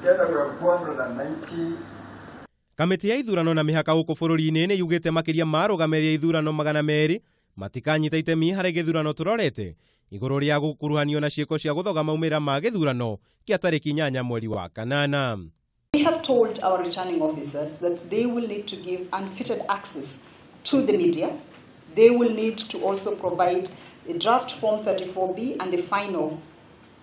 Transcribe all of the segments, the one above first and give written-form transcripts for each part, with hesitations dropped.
Together we have 290. Kamĩtĩ ya ithurano na mĩhaka gũkũ bũrũri-inĩ nĩ yugĩte makĩria ma arũgamĩrĩri a ithurano 200 matikanyita itemi harĩ gĩthurano tũrorete igũrũ rĩa gũkuruhanio na ciĩko cia gũthoga maumĩrĩra ma gĩthurano kĩa tarĩki 8 mweri wa kanana. We have told our returning officers that they will need to give unfettered access to the media. They will need to also provide a draft Form 34B and the final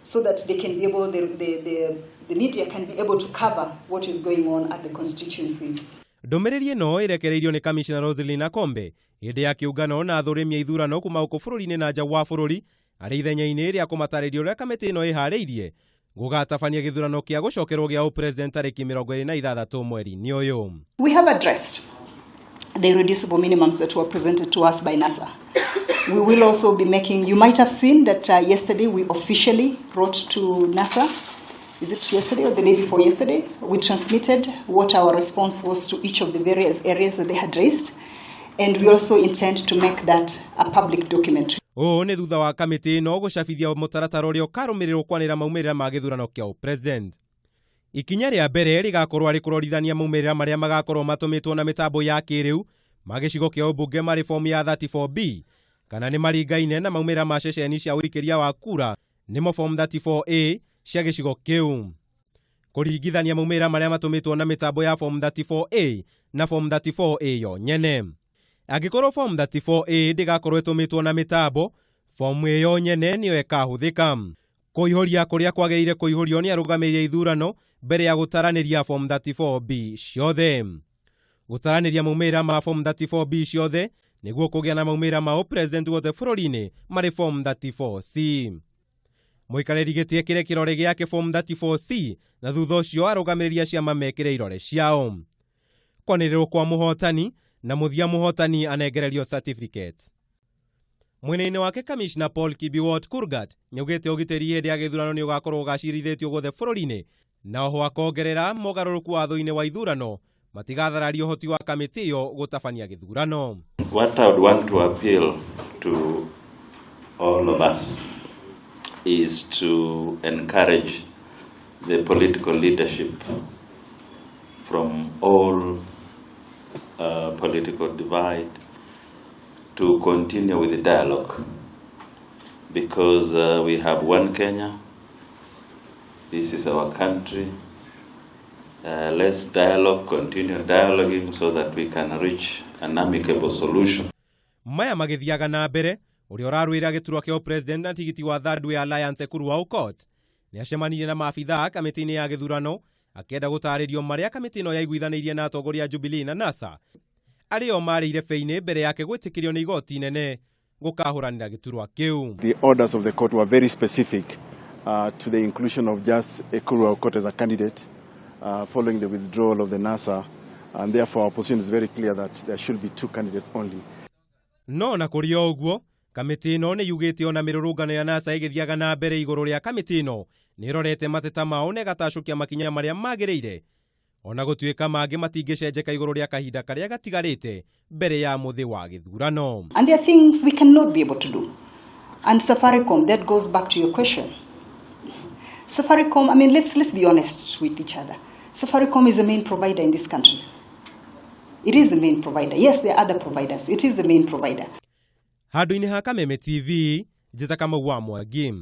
so that they can be able, the media can be able to cover what is going on at the constituency. Ndũmĩrĩri ĩno ĩrekereirio nĩ Kamishna Roselyn Akombe hĩndĩ ya kĩũngano na athũrĩmi a ithurano kuma gũkũ bũrũri-inĩ na nja wa bũrũri, arĩ ithenya-inĩ rĩa kũmatarĩria ũrĩa kamĩtĩ ĩno ĩharĩirie gũgatabania gĩthurano kĩa gũcokerwo gĩa ũpresident tarĩki 26 mweri-inĩ ũyũ. We have addressed the irreducible minimums that were presented to us by NASA. We will also be making, you might have seen that yesterday we officially wrote to NASA. Is it yesterday or the day before yesterday? We transmitted what our response was to each of the various areas that they had raised. And we also intend to make that a public document. Ũũ nĩ thutha wa kamĩtĩ ĩno gũcabithia mũtaratara ũrĩa ũkarũmĩrĩrwo kwanĩrĩra maumĩrĩra ma gĩthurano kĩa ũpresident. Ikinya rĩa mbere rĩgakorwo arĩ kũrorithania maumĩrĩra marĩa magakorwo matũmĩtwo na mĩtambo ya kĩrĩu ma gĩcigo kĩa ũmbunge marĩ fomu ya 34B kana nĩ maringaine na maumĩrĩra ma ceceni cia ũikĩria wa kura, nĩmo form 34A cia gĩcigo kĩu. Kũringithania maumĩrĩra marĩa matũmĩtwo na mĩtambo ya form 34A na form 34A yo nyene. Angĩkorwo form 34A ndĩgakorwo ĩtũmĩtwo na mĩtambo, fomu ĩyo nyene nĩyo ĩkahũthĩka. Kũihũria kũrĩa kwagĩrĩire kũihũrio nĩ arũgamĩrĩri a ithurano mbere ya gũtaranĩria form 34B ciothe. Gũtaranĩria maumĩrĩra ma form 34B ciothe nĩguo kũgĩa na maumĩrĩra ma ũpresident wothe bũrũri-inĩ marĩ form 34C. Mũikarĩri gĩtĩ ekĩre kĩrore gĩake form 34C na thutha ũcio arũgamĩrĩri a ciama mekĩre irore ciao. Kwanĩrĩrwo kwa mũhotani na mũthia mũhotani anengererio certificate. Mwena-inĩ wake, Kamishna Paul Kibiwot Kurgat nĩaugĩte ũgitĩri hĩndĩ ya gĩthurano nĩ ũgakorwo ũgacĩrithĩtio guothe bũrũri-inĩ, na oho akongerera mogarũrũku watho-inĩ wa ithurano matigathararia ũhoti wa kamĩtĩ ĩyo gũtabania gĩthurano. What I would want to appeal to all of us is to encourage the political leadership from all political divide to continue with the dialogue because we have one Kenya. This is our country. Let's dialogue, continue dialoguing so that we can reach an amicable solution. Maya magĩthiaga na mbere, ũrĩa ũrarũĩra gĩturwa kĩa president na tigiti wa Third Way Alliance, Ekuru Aukot, nĩ acemanirie na maabithaa kamĩtĩ-inĩ ya gĩthurano akĩenda gũtarĩrio marĩa kamĩtĩ ĩno yaiguithanĩirie na atongoria a Jubilee na NASA arĩa o marĩ irebe-inĩ mbere yake gwĩtĩkĩrio nĩ igoti inene gũkahũranĩra gĩturwa kĩu. The orders of the court were very specific to the inclusion of just Ekuru Aukot as a candidate following the withdrawal of the NASA, and therefore our position is very clear that there should be two candidates only. No na kũrĩ o ũguo, kamĩtĩ ĩno nĩ yugĩte ona mĩrũrũngano ya NASA ĩgĩthiaga na mbere igũrũ rĩa kamĩtĩ ĩno nĩ ĩrorete mateta mao na ĩgatacũkia makinya marĩa magĩrĩire, ona gũtuĩka mangĩ matingĩcenjeka igũrũ rĩa kahinda karĩa gatigarĩte mbere ya mũthĩ wa gĩthurano. And there are things we cannot be able to do. And Safaricom, that goes back to your question. Safaricom, I mean, let's be honest with each other. Safaricom is the main provider in this country. It is the main provider. Yes, there are other providers. It is the main provider. Handũ-inĩ ha Kameme TV, Njĩta Kamau wa Mwangi.